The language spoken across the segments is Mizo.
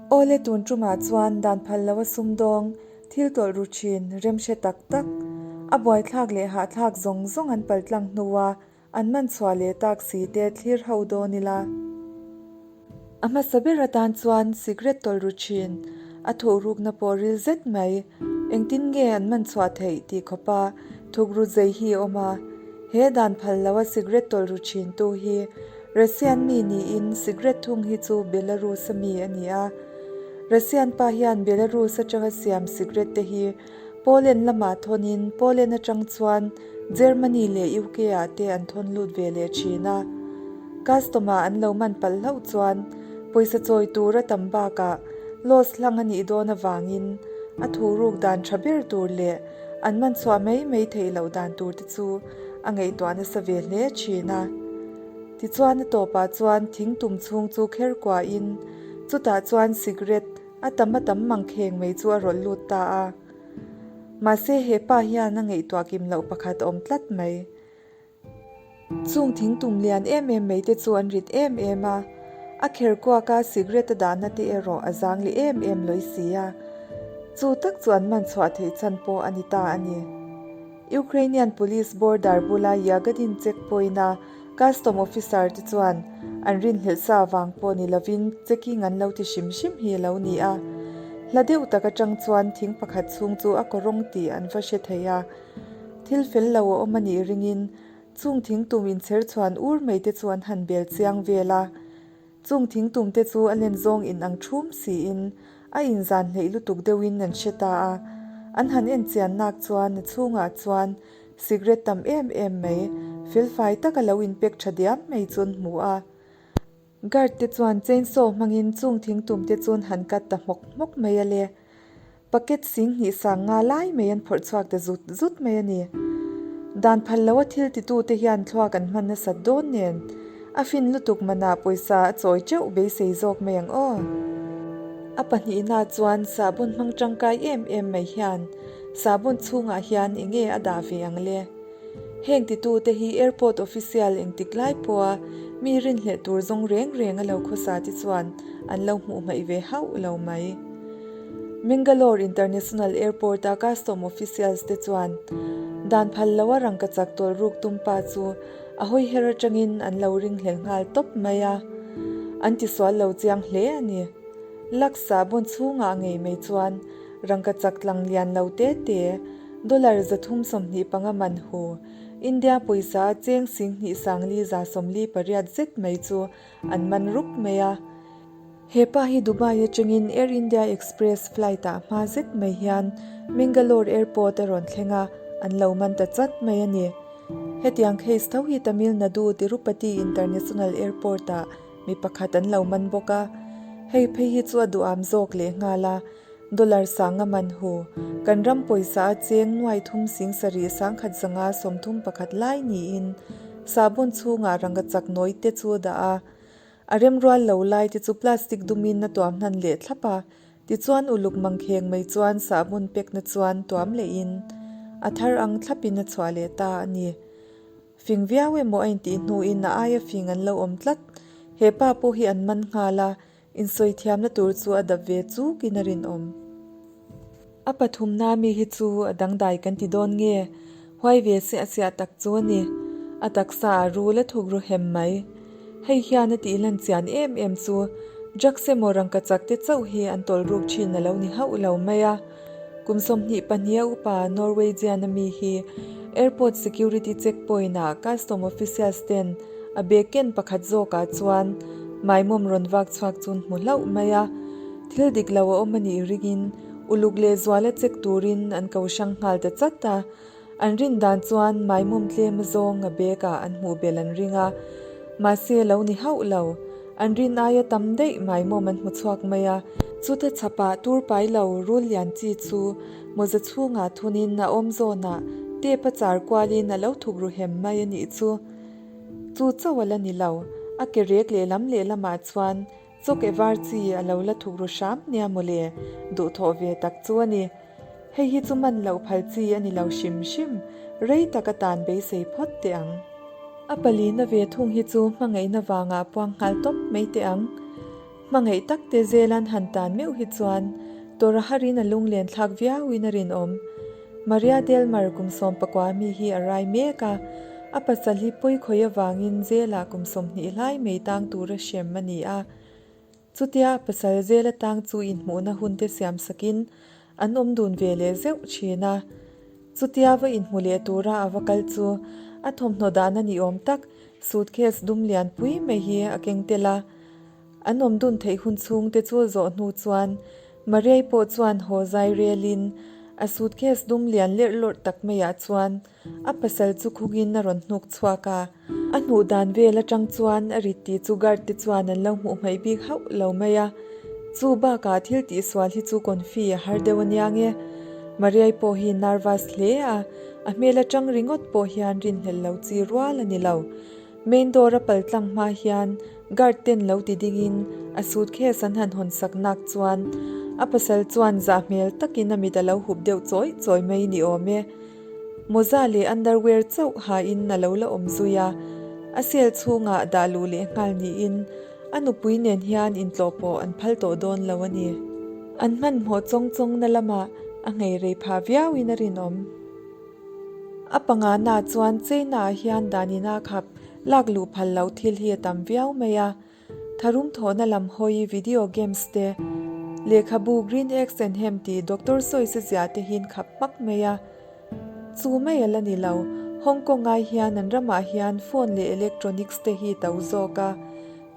Awle tun tumah chuan dan phal lo a sumdawng, thil tawlh ru thin, remhre tak tak, a buaithlak leh hahthlak zawng zawng an paltlang hnua an man chhuah leh tak si te thlir ho dawn ila. A hmasa ber atan chuan cigarette tawlh ru thin, a thuhrukna pawh ril zet mai, engtin nge an man chhuah theih tih khawpa thukru zei hi a awm a. He dan phal lo a cigarette tawlh ru thin tu hi Russian mi niin cigarette thung hi chu Belarus a mi a ni a. Russian pa hian Belarus atanga siam cigarette te hi Poland lamah thawnin Poland atang chuan Germany leh UK ah te an thawn lut ve leh thin a. Custom ah an lo man palh hlauh chuan pawisa chawi tur a tam bakah loss hlang a nih dawn avangin a thuruk dan tha ber tur leh an man chhuah mai mai theih loh dan tur te chu a ngaihtuah nasa ve hle thin a. Tichuan a tawpah chuan thing tum chhung chu kher kuahin chutah chuan cigarette a tam a tam mangkheng mai chu a rawlh lut ta a. Mahse he pa hian a ngaihtuah kim loh pakhat a awm tlat mai. Chung thing tum lian em em mai te chu an rit em em a, a kher kuaka cigarette a dahna te erawh a zang leh em em lawi si a. Chu tak chu an man chhuah theih chhan pawh a ni ta a ni. Ukrainian police border bula Yagadin checkpoint-a custom officer te chuan an rinhlelh sa avang pawh ni lovin checking an lo ti hrim hrim hi a lo ni a. Hla deuh tak atang chuan thing pakhat chhung chu a kawrawng tih an va hre thei a. Thil fel lo a awm a nih ringin chung thing tum inchher chhuan ur mai te chu an han bel chiang vel a. Chung thingtum te chu a len zawng in ang thum siin a inzan hleih lutuk deuhin an hre ta a. An han en chian nak chuan a chhungah chuan cigarette tam em em mai, felfai taka lo inpek tha diam mai chu an hmu a. Guard te chuan chainsaw hmangin chung thingtum te chu an han cut ta hmawk hmawk mai a le. Packet sing hnih sang nga lai mai an phawrh chhuak ta zut zut mai a ni. Dan phal loa thil titute hian thluak an hman nasat dawn nen, a fin lutuk manah pawisa a chawi teuh beisei zawk mai ang aw. A pahnihna chuan sahbawn hmang tangkai em em mai hian sahbawn chhungah hian enge a dah ve ang le? Heng titute hi airport official engtik lai pawha mi rinhlelh tur zawng reng reng a lo khawsa te chuan an lo hmuh hmaih ve hauh lo mai. Mangalore International Airport-a custom officials te chuan dan phal loa rangkachak tawlh ruk tum pa chu a hawi her atangin an lo ringhlel nghal tawp mai a, an tisual lo chiang hle a ni. Laksa bawn chhungah ngei mai chuan rangkachak tlang lian lo te te, Dollar 325 man hu, India pawisa cheng 10 sangli 48 zet mai chu an man rup mai a. He pa hi Dubai atangin Air India Express flight ah hma zet mai hian Mangalore Airport a rawn thleng a, an lo man ta chat mai a ni. Hetiang case tho hi Tamil Nadu Tirupati International Airport ah mi pakhat an lo man bawk a. Hei phei hi chu a duham zawk leh nghal a. Dollar sanga man hu, kan ram pawisa a cheng nuai thum sing sarih sangkhat zanga 31 lai niin sahbawn chhungah ranga chak nawi te chu a dah a. A remrual lo lai te chu plastic dumin a tuam hnan leh thlap a, tichuan uluk mangkheng mai chuan sahbawn pekna chuan tuam lehin a thar ang thlapin a chhuah leh ta a ni. Fing viau emaw a intih hnuin a aia fing an lo awm tlat. He pa pawh hi an man nghal a, Insawi thiamna tur chu a dap ve chukin a rinawm. A pathumna mi hi chu a dangdai kan ti dawn nge? Huai ve siah siah tak chu a ni. A taksa a rul a thuk ru hem mai. Hei hian a tih lan chian em em chu drugs emaw rangkachak te chauh hi an tawlh ruk thin a lo ni hauh lo mai a. Kum 22 a upa Norwegian a mi hi airport security checkpoint ah custom officials ten a bag ken pakhat zawkah chuan maimawm rawn vak chhuak chu an hmu hlauh mai a. Thil dik lo a awm a nih ringin uluk leh zuala check turin an ko hrang nghal ta chat a. An rin dan chuan maimawm tlem zawng a bag ah an hmuh bel an ring a, mahse lo ni hauh lo. An rin aia tam daih maimawm an hmu chhuak mai a. Chuta chhapah tur pai lo rul lian chi chu mawza chhungah thunin a awm zawnah tape a char kualin a lo thuk ru hem mai a nih chu. Chu chauh a la ni lo, a ke rek lehlam lehlamah chuan Chawk e var chi a lo la thuk ru hram nia mawle, duhthawh ve tak chu a ni. Hei hi chu man loh phal chi a ni lo hrim hrim, rei tak atan beisei phawt teh ang. A palina ve thung hi chu hmangaihna vangah puang nghal tawp mai teh ang. Hmangaih tak te zel an han tan meuh hi chuan tawrh a harin a lunglen thlak viauin a rinawm. Maria Del Mar kum 14 mi hi a rai mek a, a pasal hi pawi khawi avangin zelah kum 20 hlai mai tang tura hrem a ni a. Chutia a pasal zel atang chu inhmuhna hun te siam sakin an awm dun ve leh zeuh thin a. Chutia va inhmu leh tura a va kal chu a thawmhnaw dahna ni awm tak suitcase dum lian pui mai hi a keng tel a. An awm dun theih hun chhung te chu zawh hnu chuan Mariai pawh chuan haw zai relin a suitcase dum lian lerh lawrh tak maiah chuan a pasal chu khungin a rawn hnuk chhuak a. A hnuh dan vel atang chuan a rit tih chu guard te chuan an lo hmuh hmaih bik hauh lo mai a. Chu bakah thil tihsual hi chu confi a har deuh aniang e. Mariai pawh hi nervous hle a, a hmel atang ringawt pawh hian rinhlelh lo chi rual a ni lo. Main door a pal tlang hma hian guard ten lo ti dingin a suitcase an han hawn sak nak chuan a pasal chuan zah hmel takin a mit a lo hup deuh chawi chawi mai ni awm e. Mawza leh underwear chauh hain a lo la awm zui a, a cell chhungah dah luh leh nghal niin a nupui nen hian intlawh pawh an phal tawh dawn lo a ni. An hmanhmawh chawng chawng na lamah a nghei rei phah viauin a rinawm. A pangana chuan China ah hian danin a khap lak luh phal loh thil hi a tam viau mai a. Tharum thawhna lam hawi video games te, lehkhabu Green Eggs and Ham tih Doctor Seuss a ziah te hian khap hmak mai a. Chu mai a la ni lo, Hong Kong ai hian an ramah hian phone leh electronics te hi to zawk a.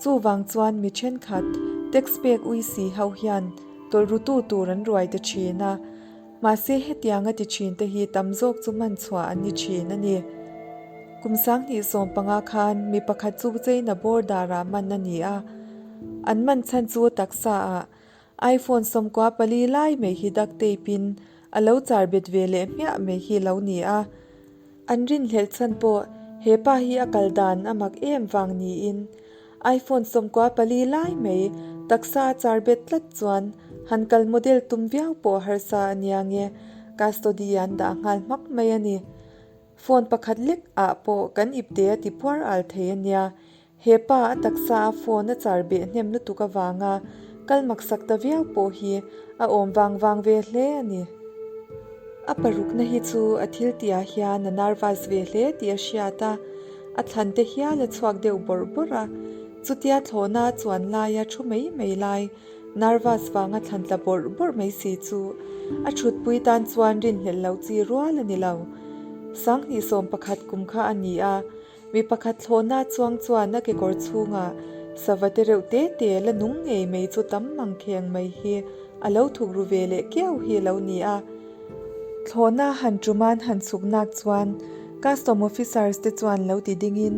Chuvang chuan mi thenkhat tax pek ui si ho hian tawlh rutu tur an ruai ta thin a. Mahse hetiang a ti thin te hi tam zawk chu hman chhuah an ni thin a ni. Kum 2015 khan mi pakhat chu China border ah man a ni a. An man chhan chu taksa ah iPhone 94 lai mai hi duct tape in a lo char bet ve leh hmiah mai hi lo ni a. An rinhlelh chhan pawh he pa hi a kal dan a mak em vang niin iPhone 94 lai mai taksa a char bet tlat chuan han kal model tum viau pawh harsa a nia nge custody an dah nghal hmak mai a ni. Phone pakhat lek ah pawh kan ipte a ti puar al thei a nia. He pa a taksa a phone a char beh hnem lutuk avanga kal maksak ta viau pawh hi a awm vang vang ve hle a ni. A parukna hi chu a thil tihah hian a nervous ve hle tih a hriat a, a thlan te hial a chhuak deuh bawrh bawrh a, chutia thlawhna a chuan laia thu mai mai lai nervous vanga thlan tla bawrh bawrh mai si chu a thutpui tan chuan rinhlelh loh chi rual a ni lo. 2011 kum kha a ni a. Mi pakhat thlawhna chuang chuan a kekawr chhungah sava te reuh te te la nung ngei mai chu tam mang kheng mai hi a lo thuk ru ve leh kiau hi a lo ni a. Thlawhna han ṭuman han chhuk nak chuan custom officers te chuan lo ti dingin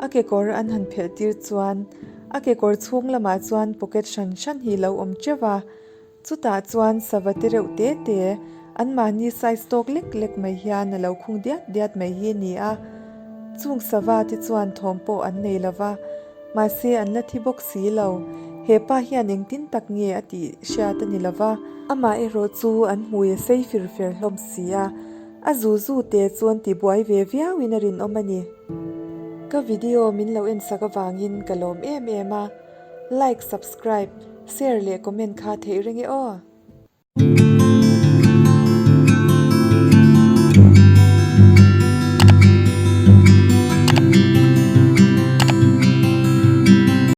a kekawr an han phelh tir chuan a kekawr chhung lamah chuan pocket hran hran hi lo awm ṭeuh a. Chutah chuan sava te reuh te te, anmahni size tawk lek lek mai hian a lo khung diat diat mai hi a ni a. Chung sava te chuan thawm pawh an nei lo va, mahse an la thi bawk si lo. He pa hian engtin tak nge a tih hriat a ni lo va. Amah erawh chu an hmui a sei fir fer hlawm si a, a zu zu te chuan tibuai ve viauin a rinawm a ni. Ka video min lo ensak avangin ka lawm em em a. Like, subscribe, share leh comment kha theih reng e aw.